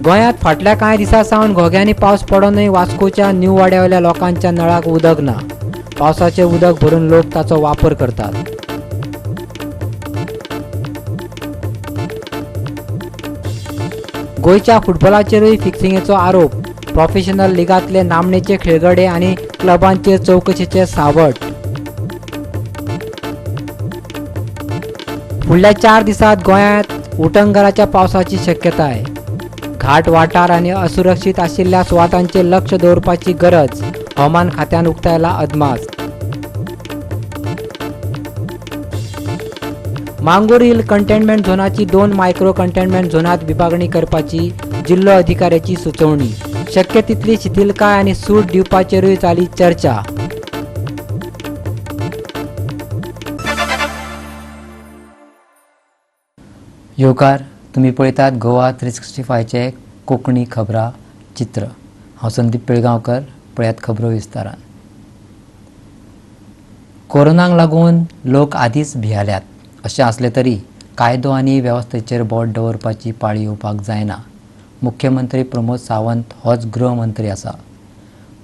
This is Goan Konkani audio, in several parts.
गोंयांत फाटल्या कांय दिसां सावन घोग्यांनी पावस पडोनय वास्कोच्या न्यू वाड्यावेल्या लोकांच्या नळाक उदक ना. पावसाचें उदक भरून लोक ताचो वापर करतात. गोंयच्या फुटबॉलाचेरूय फिक्सिंगेचो आरोप. प्रोफेशनल लिगांतले नामनेचे खेळगडे आनी क्लबांचेर चवकशेचें सावट. फुडल्या 4 दिसांत गोंयांत उटंगराच्या पावसाची शक्यताय. घाट वाठार आनी असुरक्षीत आशिल्ल्या सुवातांचेर लक्ष दवरपाची गरज हवामान खात्यान उक्तायला अदमास. मांगूर हिल कंटेनमेंट झोनाची 2 मायक्रो कंटेनमेंट झोनात विभागणी करपाची जिल्लो अधिकाऱ्याची सुचोवणी. शक्य तितली शिथिलकाय आनी सूट दिवपाचेरूय जाली चर्चा. येवकार, तुमी पळयतात गोवा 365चे कोंकणी खबरां चित्र. हांव संदीप पिळगांवकर. पळयात खबरो विस्तारान. कोरोनाक लागून लोक आदींच भियाल्यात. अशें आसलें तरी कायदो आनी वेवस्थेचेर बोट दवरपाची पाळी येवपाक जायना. मुख्यमंत्री प्रमोद सावंत होच गृहमंत्री आसा.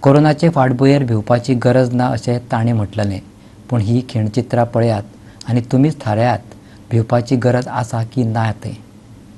कोरोनाचे फाटभुंयेर भिवपाची गरज ना अशें ताणें म्हटलें. पूण ही खिणचित्रां पळयात आनी तुमीच थारायात भिवपाची गरज आसा की ना तें.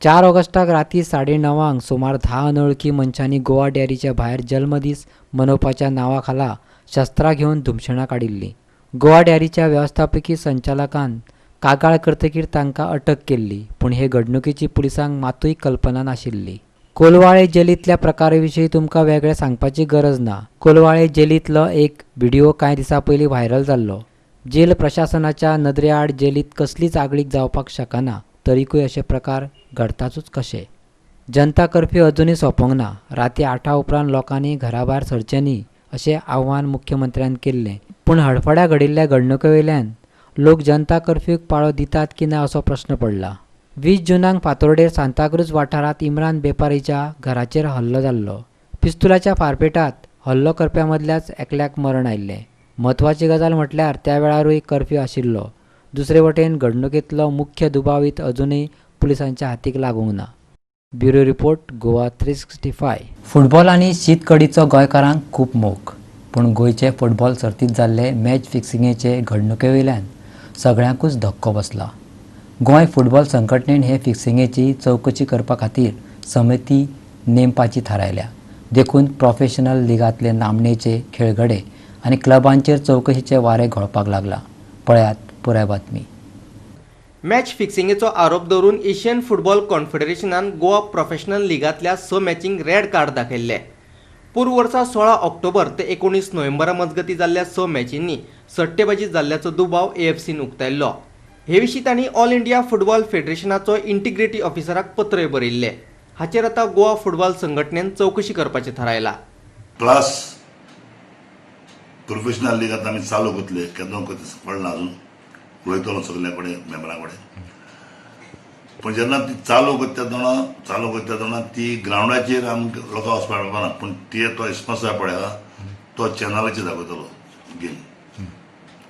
4 ऑगस्टाक राती 9:30 सुमार 10 अनवळखी मनशांनी गोवा डेअरीच्या भायर जल्मदीस मनोवपाच्या नांवा खाला शस्त्रां घेवन धुमशेणां काडिल्लीं. गोवा डेअरीच्या वेवस्थापकी संचालकान कागाळ करतकीर तांकां अटक केल्ली. पूण हे घडणुकेची पुलिसांक मातूय कल्पना नाशिल्ली. कोलवाळे जेलींतल्या प्रकारा विशीं तुमकां वेगळें सांगपाची गरज ना. कोलवाळे जेलींतलो एक व्हिडिओ कांय दिसां पयलीं व्हायरल जाल्लो. जेल प्रशासनाच्या नदरेआड जेलींत कसलीच आगळीक जावपाक शकना, तरीकूय अशे प्रकार घडतातूच कशे? जनता कर्फ्यू अजुनूय सोंपोंक ना. राती 8 उपरांत लोकांनी घराभायर सरचें न्ही अशें आव्हान मुख्यमंत्र्यान केल्लें. पूण हडफड्या घडिल्ल्या घडणुकेवयल्यान लोक जनता कर्फ्यूक पाळो दितात की ना असो प्रस्न पडला. 20 जुनाक फातोर्डेर सांताक्रूज वाठारांत इम्रान बेपारीच्या घराचेर हल्लो जाल्लो. पिस्तुलाच्या फारपेटात हल्लो करप्या मदल्याच एकल्याक मरण आयिल्लें. म्हत्वाची गजाल म्हटल्यार त्या वेळारूय कर्फ्यू आशिल्लो. दुसरे वटेन घडणुकेंतलो मुख्य दुबावीत अजुनूय पुलिसांच्या हातीक लागूंक ना. Bureau report, Goa 365. Football आनी शीतकडीचो गोंयकारांक खूब मोग. पूण गोंयचे फुटबॉल सर्तींत जाल्ले मॅच फिक्सिंगेचे घडणुकेवयल्यान सगळ्यांकूच धक्को बसला. गोंय फुटबॉल संघटनेन हे फिक्सिंगेची चवकशी करपा खातीर समिती नेमपाची थारायल्या. देखून प्रोफेशनल लिगांतले नामनेचे खेळगडे आनी क्लबांचेर चवकशीचे वारें घोळपाक लागला. पळयात पुराय बातमी. मॅच फिक्सिंगेचो आरोप दवरून एशियन फुटबॉल कॉन्फेडरेशनान गोवा प्रोफेशनल लिगांतल्या 6 मॅचींक रेड कार्ड दाखयल्ले. पूर्व वर्सा 16 ऑक्टोबर ते 19 नोव्हेंबरा मजगतीं जाल्ल्या 6 मॅचींनी सट्टेबाजी जाल्ल्याचो दुबाव एएफसीन उक्तायल्लो. हे विशीं तांणी ऑल इंडिया फुटबॉल फेडरेशनाचो इंटिग्रिटी ऑफिसराक पत्रय बरयल्लें. हाचेर आतां गोवा फुटबॉल संघटनेन चवकशी करपाचें थारायलां. प्लस प्रोफेशनल लीग आतां आमी चालू करतले. केन्ना कळना अजून, उलयतलो सगल्या कडेन मेंबरां कडेन. पूण जेन्ना ती चालू करता तेन्ना, चालू करता तेन्ना ती ग्रावंडाचेर आमकां लोकांक वचपाक मेळपाना, पूण ती तो रिस्पोन्स जाय पळय आहा तो चॅनलाचेर दाखयतलो game.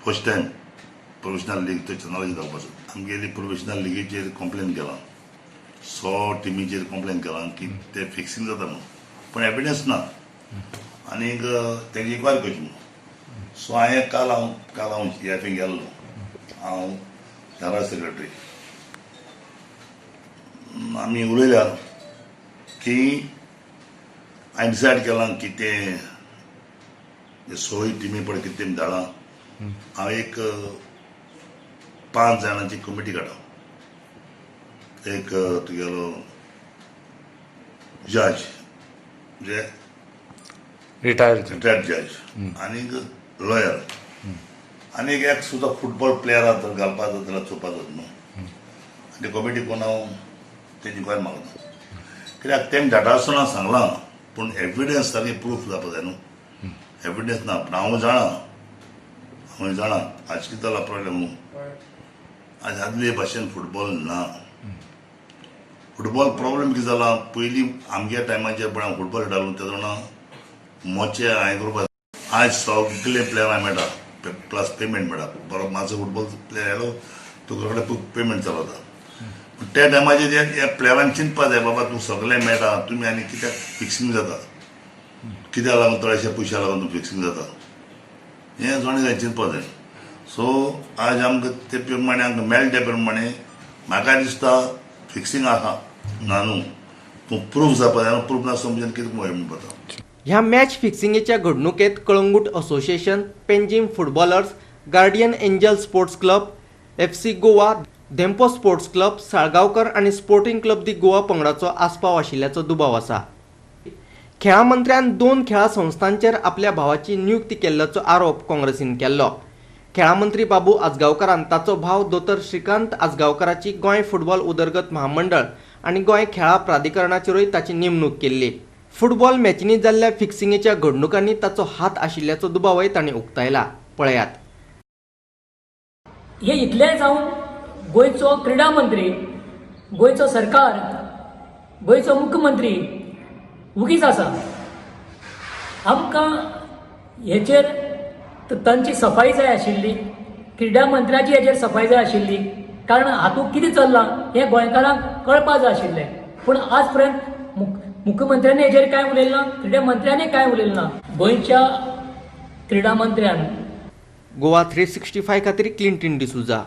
First time professional league तो चॅनलाचेर दाखोवपाचो. आमगेली प्रोफेशनल लिगेचेर कंप्लेन केलां, 100 टिमीचेर कंप्लेन केलां की ते फिक्सिंग जाता म्हणून, पूण एविडन्स ना आनीक तेजी इन्क्वायरी करची म्हणून. सो हांवें काल हांव एफीन गेल्लो, हांव जनरल सेक्रेटरी, आमी उलयल्या की हांवें डिसायड केलां की ते सोय टिमी पळय कितें तेमी धाडलां, हांव एक 5 जाणांची कमिटी काडा. एक तुगेलो जज म्हणजे रिटायर्ड, रिटायर्ड जज आनीक लॉयर आनी एक सुद्दां फुटबॉल प्लेयरा जर घालपाक जाता जाल्यार चोवपाक जाता न्हू. आनी कमिटी कोण हांव तेजी इन्क्वायरी मागता, कित्याक तेमी धाडटा आसतना सांगलां, पूण एविडन्स सारकी प्रूफ जावपा जाय न्हू. एविडन्स ना, पूण हांव जाणा, हांव जाणा आज कितें जाला प्रॉब्लेम न्हू. आज आदले भाशेन फुटबॉल ना. फुटबॉल प्रॉब्लेम कितें जाला, पयलीं आमगे टायमाचेर पळय हांव फुटबॉल खेळटालो तेन्ना मोचे हांवें करपाक. आज सगळे प्लेयरांक मेळटा, प्लस पेमेंट मेळटा. बरो म्हाजो फुटबॉल प्लेयर आयलो, तुका रोखडे पेमेंट चलता. पूण त्या टायमाचेर ह्या प्लेयरांक चिंतपा जाय, बाबा तूं सगळें मेळटा, तुमी आनी कित्याक फिक्सिंग जाता, कित्याक लागून थोड्याशा पयशा लागून तूं फिक्सिंग जाता, हें जाणें जाय चिंतपा जाय. सो आज आमकां ते प्रमाणे आमकां मेळटा त्या प्रमाणे म्हाका दिसता फिक्सिंग आहा ना न्हू, पूण प्रूफ जावपा जाय. प्रूफ ना समजून कितें म्हणपा. ह्या match फिक्सिंगेच्या घडणुकेत Calangute association, Panjim footballers, Guardian Angel sports club, FC Goa, Dempo sports club, Salgaonkar आनी स्पोर्टिंग क्लब दी गोवा पंगडाचो आस्पाव आशिल्ल्याचो दुबाव आसा. खेळां मंत्र्यान 2 खेळां संस्थांचेर आपल्या भावाची नियुक्ती केल्ल्याचो आरोप काँग्रेसीन केल्लो. खेळां मंत्री बाबू आजगांवकारान ताचो भाव दोतोर श्रीकांत आजगांवकाराची गोंय फुटबॉल उदरगत महामंडळ आनी गोंय खेळां प्राधिकरणाचेरूय ताची नेमणूक केल्ली. फुटबॉल मॅचींनी जाल्ल्या फिक्सिंगेच्या घडणुकांनी ताचो हात आशिल्ल्याचो दुबावय तांणी उक्तायला. पळयात. हे इतलें जावन गोंयचो क्रिडा मंत्री, गोंयचो सरकार, गोंयचो मुख्यमंत्री उगीच आसा. आमकां हेचेर तांची सफाई जाय आशिल्ली, क्रिडा मंत्र्याची हेचेर सफाई जाय आशिल्ली, कारण हातूंत कितें चल्लां हें गोंयकारांक कळपा जाय आशिल्लें. पूण आज पर्यंत मुख्यमंत्र्यांनी हेचेर कांय उलयलें ना, क्रिडा मंत्र्यांनी कांय उलयलें ना. गोंयच्या क्रिडा मंत्र्यान गोवा 365 खातीर क्लिंटन डिसुजा.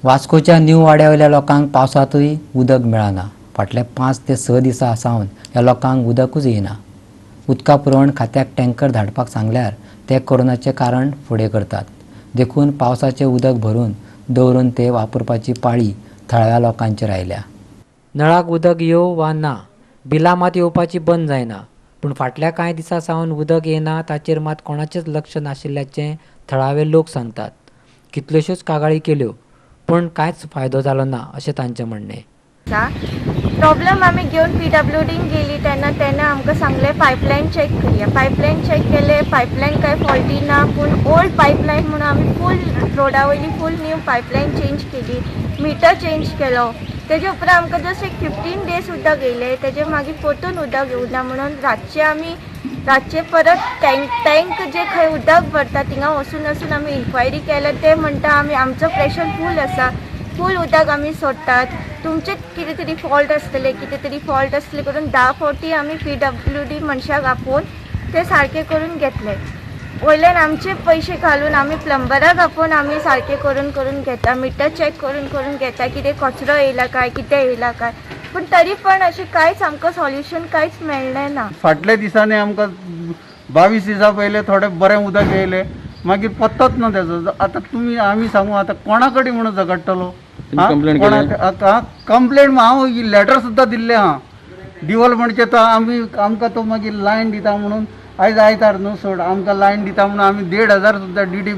वास्कोच्या न्यू वाड्यावयल्या लोकांक पावसांतूय उदक मेळना. फाटल्या 5 ते 6 दिसां सावन ह्या लोकांक उदकूच येना. उदका पुरवण खात्याक टँकर धाडपाक सांगल्यार ते कोरोनाचें कारण फुडें करतात. देखून पावसाचें उदक भरून दवरून ते वापरपाची पाळी थळाव्या लोकांचेर आयल्या. नळाक उदक येवं वा ना, बिलां मात येवपाची बंद जायना. पूण फाटल्या कांय दिसां सावन उदक येना ताचेर मात कोणाचेंच लक्ष नाशिल्ल्याचें थळावे लोक सांगतात. कितल्योश्योच कागाळी केल्यो पूण कांयच फायदो जालो ना अशें तांचें म्हणणें. प्रॉब्लम आमी घेवन PWDन गेली तेन्ना तेन्ना आमकां सांगलें पायपलायन चॅक करया. पायपलायन चॅक केलें, पायपलायन कांय फॉल्टी ना, पूण ओल्ड पायपलायन म्हणून आमी फूल रोडा वयली फूल न्यू पायपलायन चेंज केली, मिटर चेंज केलो. तेजे उपरांत आमकां जस्ट एक 15 डेज उदक येयलें. तेजे मागीर परतून उदक येवना म्हणून रातचें आमी रातचें परत टँक जे खंय उदक भरता थिंगा वचून वचून आमी इन्क्वायरी केल्या. ते म्हणटा आमी आमचो प्रेशर फूल आसा, फूल उदक आमी सोडटात, तुमचें कितें तरी फॉल्ट आसतलें, कितें तरी फॉल्ट आसतलें करून 10 फावटी आमी PWD मनशाक आपोवन ते सारकें करून घेतले. वयल्यान आमचे पयशे घालून आमी प्लंबराक आपोवन आमी सारकें करून करून घेता, मिटर चॅक करून करून घेता, कितें कचरो येयला काय, कितें येयला काय, पूण तरी पण अशें कांयच आमकां सॉल्युशन कांयच मेळ्ळें ना. फाटल्या दिसांनी आमकां 22 दिसां पयलें थोडें बरें उदक येयलें, मागीर पत्तोच ना तेजो. आतां तुमी आमी सांगू आतां कोणा कडेन म्हणून झगडटलो? कंप्लेन हांव लॅटर सुद्दां दिल्लें आहा. दिवल म्हणचे तो आमी आमकां तो मागीर लायन दिता म्हणून आयज आयतार न्हू सोड, आमकां लायन दिता म्हणून आमी 1500 सुद्दां डीडी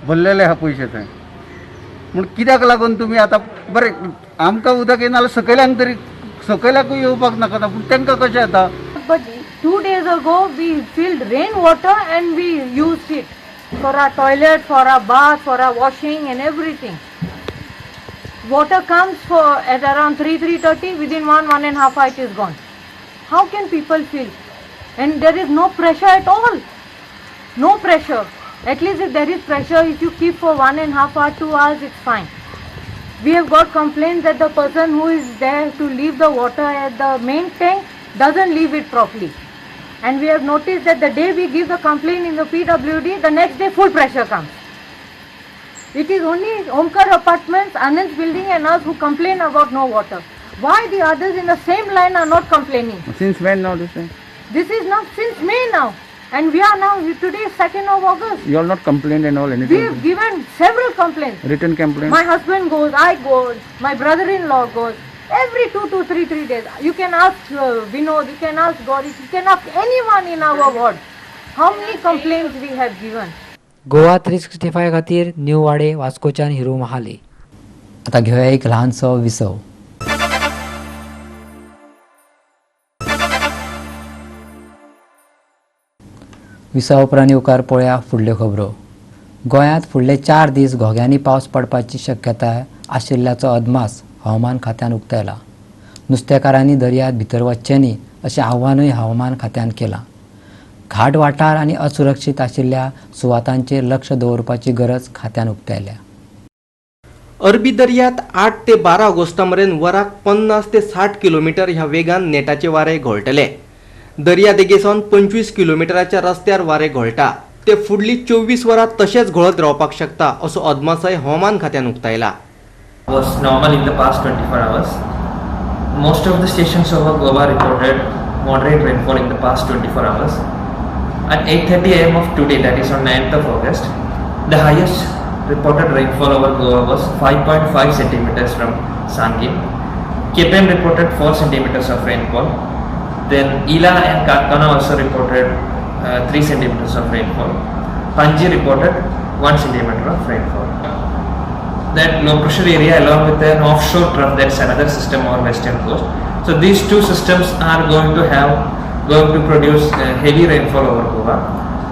भरलेले आहा पयशे थंय. म्हूण कित्याक लागून तुमी आतां बरें आमकां उदक येना जाल्यार सकयल्यांक तरी सकयल्याकूय येवपाक नाका, पूण तांकां कशें येता? But 2 days ago we filled rain water and we used it for our toilet, for our bath, for our washing and everything. Water comes for at around 3:30, within 1.5 hour it is gone. How can people feel? And there is no pressure at all. No pressure. At least if there is pressure, if you keep for 1.5 hour, 2 hours, it's fine. We have got complaints that the person who is there to leave the water at the main tank doesn't leave it properly. And we have noticed that the day we give the complaint in the PWD, the next day full pressure comes. It is only Omkar Apartments, Anand's building and us who complain about no water. Why the others in the same line are not complaining? Since when now this thing? This is now since May now. And we are now, today is 2nd of August. You have not complained and all anything? We have given several complaints. Written complaints? My husband goes, I go, my brother-in-law goes. Every 2 to 3 days. You can ask Vinod, you can ask Gauri, you can ask anyone in our ward. How many complaints we have given? Goa 365 खातीर न्यू वाडे वास्कोच्यान हिरू महाले. आता घेवया एक ल्हानसो विसव. विसा उपरांत येवकार पळया फुडल्यो खबरो. गोंयांत फुडले 4 दीस घोग्यांनी पावस पडपाची शक्यताय आशिल्ल्याचो अदमास हवामान खात्यान उक्तायला. नुस्तेकारांनी दर्यांत भितर वचचें न्ही अशें आव्हानूय हवामान खात्यान केलां. घाट वाठार आनी असुरक्षीत आशिल्ल्या सुवातांचेर लक्ष दवरपाची गरज खात्यान उक्तायल्या. अरबी दर्यांत 8 ते 12 ऑगस्टा मेरेन वराक 50 ते 60 किलोमिटर ह्या वेगान नेटाचे वारे घोळटले. दर्या देगे सावन 25 किलोमिटराच्या रस्त्यार वारे घोळटा. ते फुडली 24 वरां तशेंच घोळत रावपाक शकता असो अदमासय हवामान खात्यान उक्तायला. Was normal in the past 24 hours. Most of the stations over Goa reported moderate rainfall in the past 24 hours. At 8:30 am of today, that is on 9th of August, the highest reported rainfall over Goa was 5.5 centimeters from Sangin. Kepem reported 4 centimeters of rainfall. Then Ila and Katkana also reported 3 centimeters of rainfall. Panji reported 1 centimeter of rainfall. That low pressure area along with an offshore trough, that's another system on western coast. So these two systems are going to produce heavy rainfall over Goa.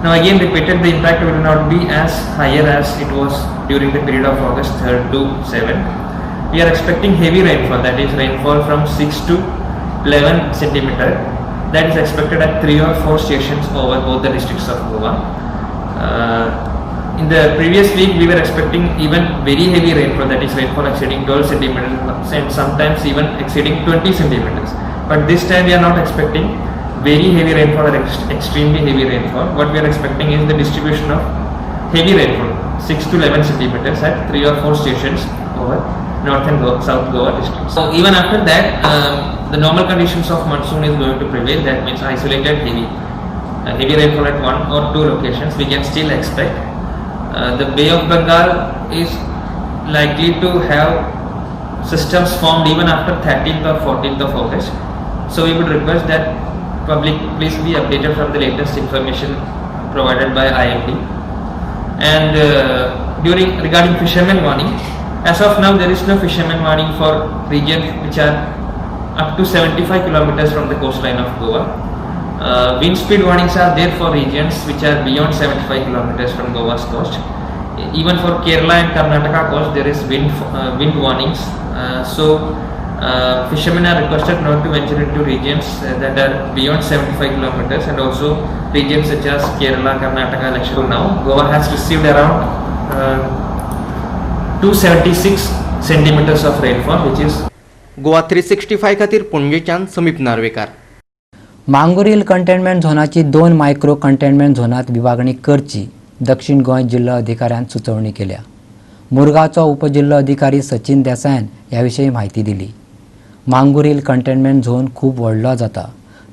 Now again repeated, the impact will not be as higher as it was during the period of August 3rd to 7th. We are expecting heavy rainfall, that is rainfall from 6 to 11 centimeter. That is expected at 3 or 4 stations over both the districts of Goa. In the previous week we were expecting even very heavy rainfall, that is rainfall exceeding 12 centimeters and sometimes even exceeding 20 centimeters. But this time we are not expecting very heavy rainfall or extremely heavy rainfall. What we are expecting is the distribution of heavy rainfall 6 to 11 centimeters at 3 or 4 stations over North and South Goa districts. So even after that, the normal conditions of monsoon is going to prevail. That means isolated heavy rainfall at 1 or 2 locations we can still expect. The Bay of Bengal is likely to have systems formed even after 13th or 14th of August. So we would request that public please be updated from the latest information provided by IMD. And regarding fishermen warning, as of now there is no fishermen warning for regions which are up to 75 kilometers from the coastline of Goa. Wind speed warnings are there for regions which are beyond 75 kilometers from Goa's coast. Even for Kerala and Karnataka coast there is wind warnings. So fishermen are requested not to venture into regions that are beyond 75 kilometers, and also regions such as Kerala, Karnataka, Lakshadweep. Now Goa has received around 276 centimeters of rainfall, which is Goa 365 खातीर पणजेच्यान समीप नार्वेकार. मांगुरील कंटेनमेंट झोनाची 2 मायक्रो कंटेनमेंट झोनात विभागणी करची दक्षिण गोंय जिल्लो अधिकाऱ्यान सुचोवणी केल्या. मुरगांवचो उपजिल्लो अधिकारी सचिन देसायान ह्या विशीं म्हायती दिली. मांगुरील कंटेनमेंट झोन खूब व्हडलो जाता,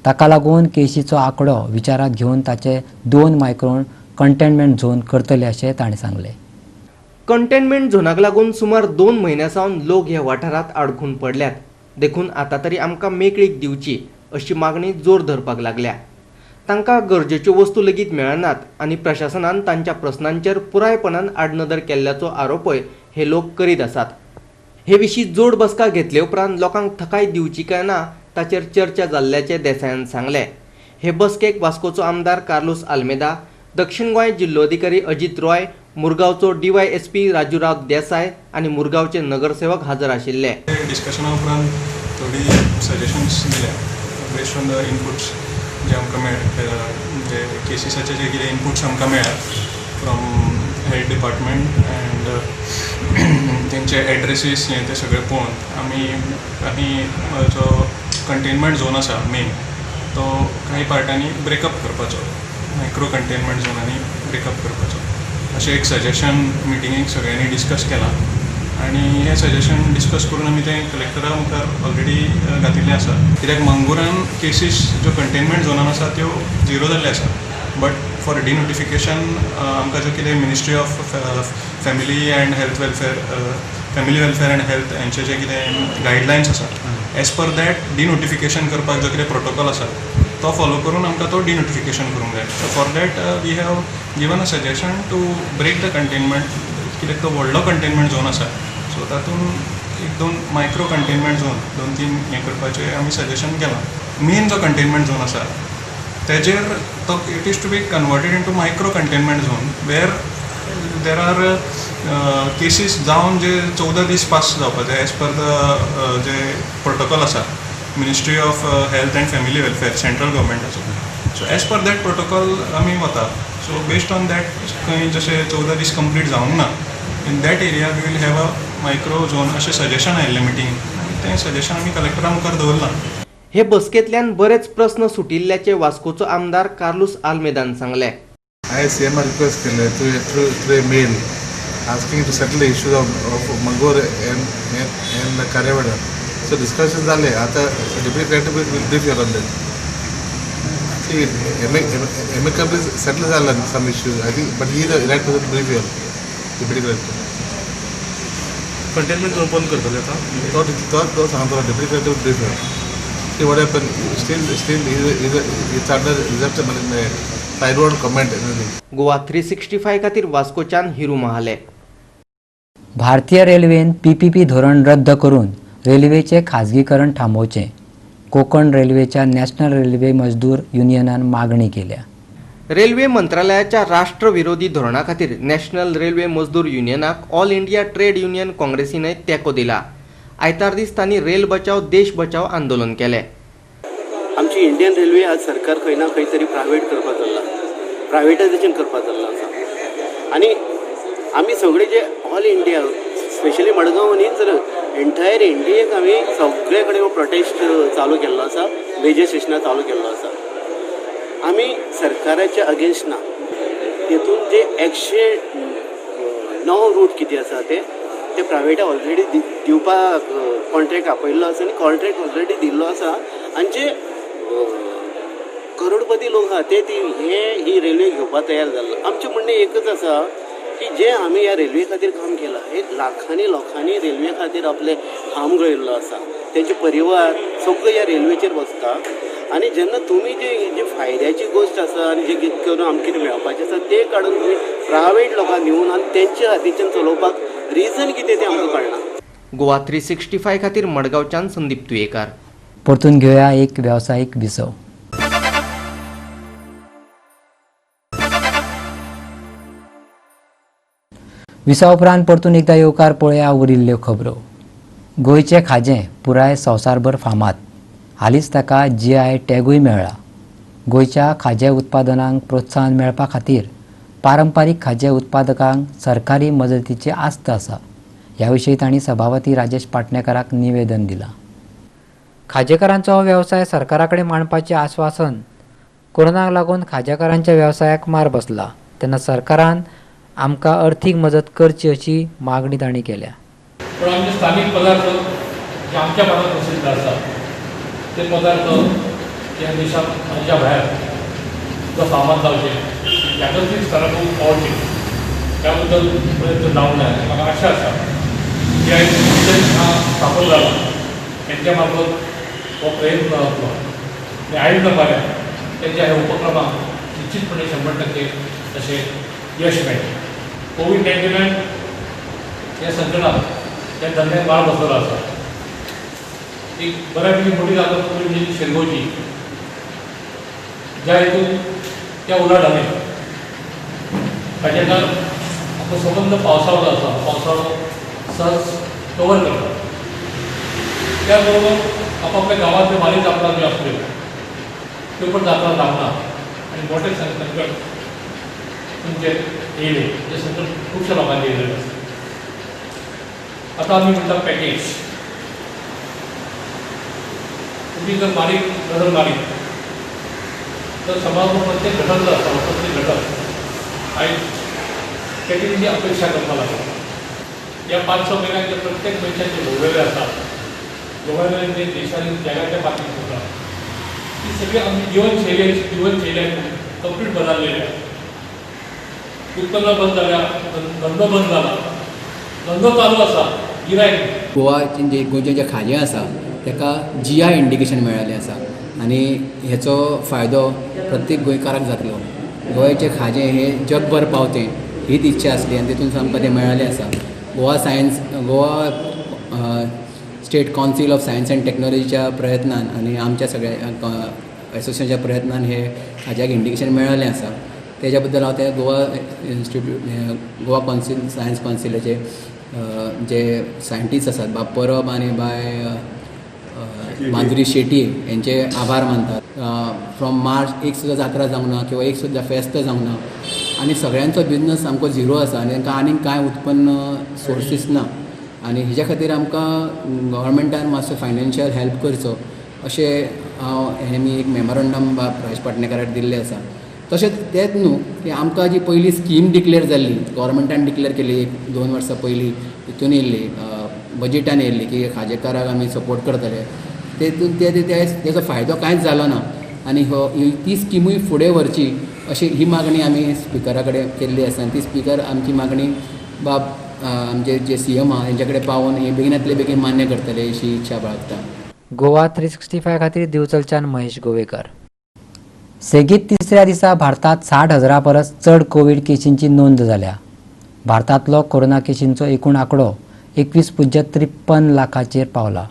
ताका लागून केशीचो आंकडो विचारांत घेवन ताचे 2 मायक्रो कंटेनमेंट झोन करतले अशें ताणें सांगलें. कंटेनमेंट झोनाक लागून सुमार 2 म्हयन्यां सावन लोक ह्या वाठारांत आडखून पडल्यात. देखून आतां तरी आमकां मेकळीक दिवची अशी मागणी जोर धरपाक लागल्या. तांकां गरजेच्यो वस्तू लेगीत मेळनात आनी प्रशासनान तांच्या प्रस्नांचेर पुरायपणान आडनदर केल्ल्याचो आरोपय हे लोक करीत आसात. हे विशीं जोड बसका घेतले उपरांत लोकांक थकाय दिवची काय ना ताचेर चर्चा जाल्ल्याचें देसायान सांगलें. हे बसकेक वास्कोचो आमदार कार्लूस आल्मेदा, दक्षिण गोंय जिल्लोधिकारी अजित Roy, मुरगांवचो DYSP Raju Rao Desai आनी मुरगांवचे नगरसेवक हजर आशिल्ले. डिस्कशना उपरांत थोडी सजेशन्स दिल्या बेस्ड ऑन the inputs जे आमकां मेळ्ळे, म्हणजे केसीसाचे जे कितें इनपुट्स आमकां मेळ्ळ्या फ्रॉम हेल्थ डिपार्टमेंट अँड तेंचे एड्रेसीस हें तें सगळें पळोवन आमी आनी जो कंटेनमेंट झोन आसा मेन तो कांय पार्टांनी ब्रेकअप करपाचो, मायक्रो कंटेनमेंट झोनांनी ब्रेकअप करपाचो अशें एक सजेशन मिटिंगेक सगळ्यांनी डिस्कस केलां. आनी हें सजेशन डिस्कस करून आमी तें कलेक्टरा मुखार ऑलरेडी घातिल्लें आसा. कित्याक मंगुरान केसीस ज्यो कंटेनमेंट झोनान आसा त्यो झिरो जाल्ले आसा, बट फॉर डिनोटिफिकेशन आमकां ज्यो कितें ministry of family and health welfare, family welfare and health हेंचे जे कितें गायडलायन्स आसा एज पर that denotification करपाक जो कितें प्रोटोकॉल आसा तो फॉलो करून आमकां तो डिनोटिफिकेशन करूंक जाय. So for that we have given a suggestion to break the containment, कित्याक तो व्हडलो कंटेनमेंट झोन आसा, सो तातूंत 1-2 मायक्रो कंटेनमेंट झोन 2-3 हें करपाचें आमी सजेशन केलां. मेन जो कंटेनमेंट झोन आसा तेजेर तो it is to be converted into micro containment zone where there are cases जावन जे 14 दीस पास जावपा जाय as per the J protocol आसा Ministry of Health and Family Welfare central गव्हर्मेंटाचो. So as per that protocol आमी वता. सो बेस्ड ऑन that खंय जशें 14 दीस कंप्लीट जावंक ना in that area we will have a micro zone अशें सजेशन आयिल्लें मिटींग आनी तें सजेशन आमी कलेक्टरा मुखार दवरलां. हे बसकेंतल्यान बरेच प्रस्न सुटिल्ल्याचे वास्कोचो आमदार कार्लूस आल्मेदान सांगलें. हांवें सीएमा रिक्वेस्ट केलें through a mail asking to settle the issues of Mangor and Kharewado. So discussion जालें. आतां deputy collector will brief you on that. See, amicably settle जाला some issues I think, but he the right person to brief you, deputy collector. Containment zone बंद करतले आतां? तो सांगतलो, deputy collector will brief you. See what happened, still it's under disaster management. I don't comment anything. Goa 365 खातीर वास्कोच्यान हिरू महाले. भारतीय रेल्वेन पीपीपी धोरण रद्द करून रेल्वेचें खाजगीकरण थांबोवचें. कोकण रेल्वेच्या नॅशनल रेल्वे मजदूर युनियनान मागणी केल्या. रेल्वे मंत्रालयाच्या राष्ट्रविरोधी धोरणा खातीर नॅशनल रेल्वे मजदूर युनियनाक ऑल इंडिया ट्रेड युनियन काँग्रेसीनय तेंको दिला. आयतार दीस तांणी रेल बचाव देश बचाव आंदोलन केलें. आमची इंडियन रेल्वे आज सरकार खंय ना खंय तरी प्रायवेट करपाक चल्ला, प्रायवेटायजेशन करपाक चल्लां आसा. आनी आमी सगळे जे ऑल इंडिया स्पेशली मडगांव न्ही तर एंटायर इंडियेक आमी सगळे कडेन प्रोटेस्ट चालू केल्लो आसा, मेजर स्टेशनार चालू केल्लो आसा. आमी सरकाराच्या अगेन्स्ट ना. तेतून जे 109 रूट कितें आसा ते प्रायवेटा ऑलरेडी दिवपाक कॉन्ट्रॅक्ट आपयल्लो आसा आनी कॉन्ट्रॅक्ट ऑलरेडी दिल्लो आसा. आनी जे करोडपती लोक आहा ते ती हे ही रेल्वे घेवपाक तयार जाल्लो. आमचें म्हणणें एकच आसा की जे आमी ह्या रेल्वे खातीर काम केलां, हे लाखांनी लोकांनी रेल्वे खातीर आपले घाम गळयल्लो आसा, तेंचे परिवार सगळो ह्या रेल्वेचेर बसता. आनी जेन्ना तुमी जे फायद्याची गोश्ट आसा आनी जे कितें करून आमकां कितें मेळपाचें आसा तें काडून तुमी प्रायवेट लोकांक दिवन आनी तेंच्या हातीच्यान चलोवपाक रिजन कितें तें आमकां कळना. गोवा 365 खातीर मडगांवच्यान संदीप तुयेकार. परतून घेवया एक वेवसायीक विसव. विसा उपरांत परतून एकदा येवकार पळया उरिल्ल्यो खबरो. गोंयचें खाजें पुराय संवसारभर फामाद. हालींच ताका जीआय टॅगूय मेळ्ळा. गोंयच्या खाजें उत्पादनांक प्रोत्साहन मेळपा खातीर पारंपारीक खाजें उत्पादकांक सरकारी मजतीची आस्त आसा. ह्या विशीं तांणी सभापती राजेश पाटणेकराक निवेदन दिलां. खाजेकारांचो वेवसाय सरकारा कडेन मांडपाचें आस्वासन. कोरोनाक लागून खाजेकारांच्या वेवसायाक मार बसला तेन्ना सरकारान आमकां अर्थीक मजत करची अशी मागणी तांणी केल्या. पण आमचे स्थानिक पदार्थ जे आमच्या भागात प्रसिद्ध आसात ते पदार्थ त्या देशात देशा भायर जो फामाद जावचे जागतीक स्तराक पावचे त्याबद्दल प्रयत्न जावंक जाय. म्हाका आशा आसा की आयज हांगा स्थापन जाला तेंच्या मार्फत हो प्रयत्न जातलो आनी आयज ना फाल्यां तेंच्या ह्या उपक्रमाक निश्चितपणे 100% तशें यश मेळटलें. कोवीड-19 ह्या संकटात त्या धंद्याक वाळ बसलेलो आसा. एक बऱ्यापैकी मोठी जागा म्हणजे शिरगोवची ज्या हितून त्या उलाढ आली ताजेकार आपलो संबंद पावसाळो आसा, पावसाळो सहज कवर करता. त्याचबरोबर आपापल्या गांवांतल्यो बारीक जात्रा ज्यो आसल्यो त्यो पण जात्रा जावना आनी मोठे संकट तुमचेर येयलें, जें संकट खुबश्या लोकांचेर येयलेलें आसा. आतां आमी म्हणटा पॅकेज. तुमी जर बारीक नदर मारीत तर समाजाचो प्रत्येक घटक जो आसा प्रत्येक घटक आयज पॅकेजीची अपेक्षा करपाक लागला. ह्या 5-6 म्हयन्याक जे प्रत्येक मनशाचे भोगलेले आसा, भोगलेले जे देशांनी जगाच्या पातळीर सुद्दां ती सगळी आमची जीवनशैली कंप्लीट बदललेली आसा. उत्पन्न बंद जाल्या, धंदो बंद जाला, धंदो चालू आसा, गिरायक. गोवा जे गोंयचें जें खाजें आसा ताका जीआय इंडिकेशन मेळिल्लें आसा आनी हेचो फायदो प्रत्येक गोंयकाराक जातलो. गोंयचें खाजें हें जगभर पावतें हीच इच्छा आसली आनी तितून आमकां तें मेळिल्लें आसा. Goa state council of science and टेक्नॉलॉजीच्या प्रयत्नान आनी आमच्या सगळ्या एसोसिएशनाच्या प्रयत्नान हे खाज्याक इंडिकेशन मेळिल्लें आसा. तेज्या बद्दल हांव ते Goa institute, Goa council, science कावन्सिलाचे जे सायंटिस्ट आसात, बाब परब आनी बाय माधुरी शेटी हेंचे आभार मानतात. फ्रॉम मार्च एक सुद्दां जात्रा जावंक ना किंवा एक सुद्दां फेस्त जावंक ना आनी सगळ्यांचो बिजनस सामको झिरो आसा आनी तांकां आनीक कांय उत्पन्न सोर्सीस ना आनी हेज्या खातीर आमकां गव्हर्मेंटान मातसो फायनान्शियल हेल्प करचो अशें हांव हें मी एक मेमोरंडम बाब राजेश पाटणेकाराक दिल्लें आसा. तशेंच तेंच न्हू की आमकां जी पयली स्कीम डिक्लेर जाल्ली, गव्हर्मेंटान डिक्लेर केल्ली 1-2 वर्सां पयलीं, हितून येयल्ली बजेटान येयल्ली की खाजेकाराक आमी सपोर्ट करतले, तेतून तेजो फायदो कांयच जालो ना आनी हो ती स्किमूय फुडें व्हरची अशी ही मागणी आमी स्पिकरा कडेन केल्ली आसा आनी ती स्पिकर आमची मागणी बाब आमचे जे सीएम आहा तेंच्या कडेन पावोवन हे बेगिनातले बेगीन मान्य करतले अशी इच्छा बाळगता. गोवा 365 खातीर दिवचलच्यान महेश गोवेकर. सेगीत तिसऱ्या दिसा भारतांत 60,000 परस चड कोवीड केशींची नोंद जाल्या. भारतांतलो कोरोना केशींचो एकूण आंकडो 21.53 लाखाचेर पावला.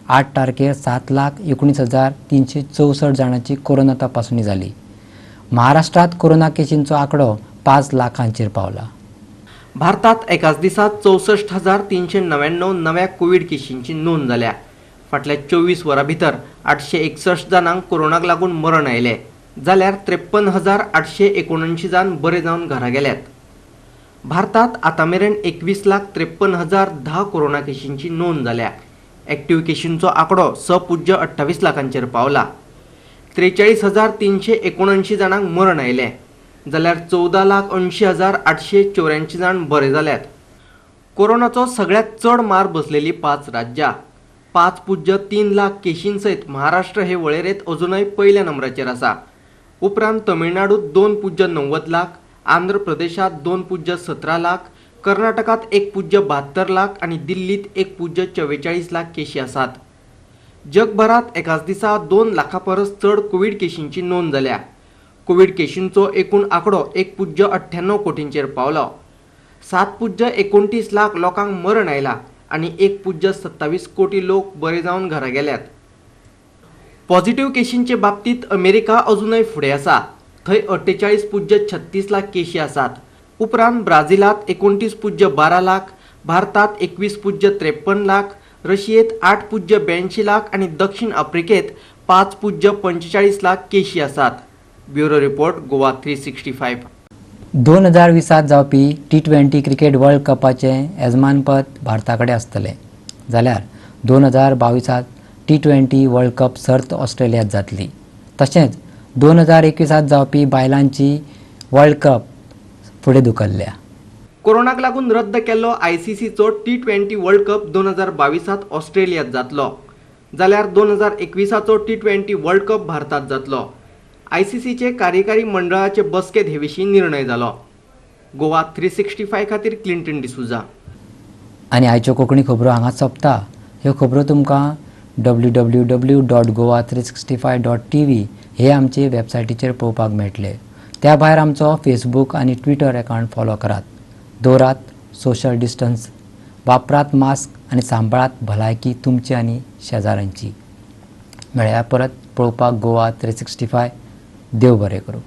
8 तारखेर 7,19,364 जाणांची कोरोना तपासणी जाली. महाराष्ट्रांत कोरोना केशींचो आंकडो 5 लाखांचेर पावला. भारतात एकाच दिसा 64,399 नव्या कोवीड केशींची नोंद जाल्या. फाटल्या 24 वरां भितर 861 जाणांक कोरोनाक लागून मरण आयलें जाल्यार 53,879 जाण बरे जावन घरा गेल्यात. भारतात आतां मेरेन 21,53,010 कोरोना केशींची नोंद जाल्या. एक्टिव्ह केशींचो आंकडो 6.28 लाखांचेर पावला. 43,379 जाणांक मरण आयलें जाल्यार 14,80,884 जाण बरे जाल्यात. कोरोनाचो सगळ्यांत चड मार बसलेली 5 राज्यां. 5.3 लाख केशीं सयत महाराष्ट्र हे वळेरेंत अजुनय पयल्या नंबराचेर आसा. उपरांत तमिळनाडूत 2.90 लाख, आंध्र प्रदेशांत 2.17 लाख, कर्नाटकांत 1.72 लाख आनी दिल्लींत 1.44 लाख केशी आसात. जगभरांत एकाच दिसा 2 लाखां परस चड कोवीड केशींची नोंद जाल्या. कोवीड केशींचो एकूण आंकडो 1.98 कोटींचेर पावलो. 7.29 लाख लोकांक मरण आयलां आनी 1.27 कोटी लोक बरे जावन घरा गेल्यात. पॉझिटिव्ह केशींचे बाबतींत अमेरिका अजुनय फुडें आसा. थंय 48.36 लाख केशी आसात. उपरांत ब्राझिलांत 29.12 लाख, भारतांत 21.53 लाख, रशियेंत 8.82 लाख आनी दक्षिण आफ्रिकेंत 5.45 लाख केशी आसात. Bureau report, Goa 365. 2020 जावपी T20 cricket world कपाचें येजमानपद भारता कडेन आसतलें जाल्यार 2022 T20 world cup सर्त ऑस्ट्रेलियांत जातली. तशेंच 2021 जावपी बायलांची वर्ल्ड कप फुडें धुकल्ल्या. कोरोनाक लागून रद्द केल्लो आयसीसीचो T20 world cup 2022 ऑस्ट्रेलियांत जातलो जाल्यार 2021चो T20 world cup भारतांत जातलो. आयसीसीचे कार्यकारी मंडळाचे बसकेंत हे विशीं निर्णय जालो. गोवा 365 खातीर क्लिंटन डिसुजा. आनी आयच्यो कोंकणी खबरो हांगा सोंपता. ह्यो खबरो तुमकां www.goa365.tv हे आमचे वेबसायटीचेर पळोवपाक मेळटले. त्या भायर आमचो फेसबूक आनी ट्विटर अकावंट फॉलो करात. दवरात सोशल डिस्टन्स, वापरात मास्क आनी सांबाळात भलायकी तुमची आनी शेजाऱ्यांची. मेळया परत पळोवपाक गोवा 365. देव बरें करूं.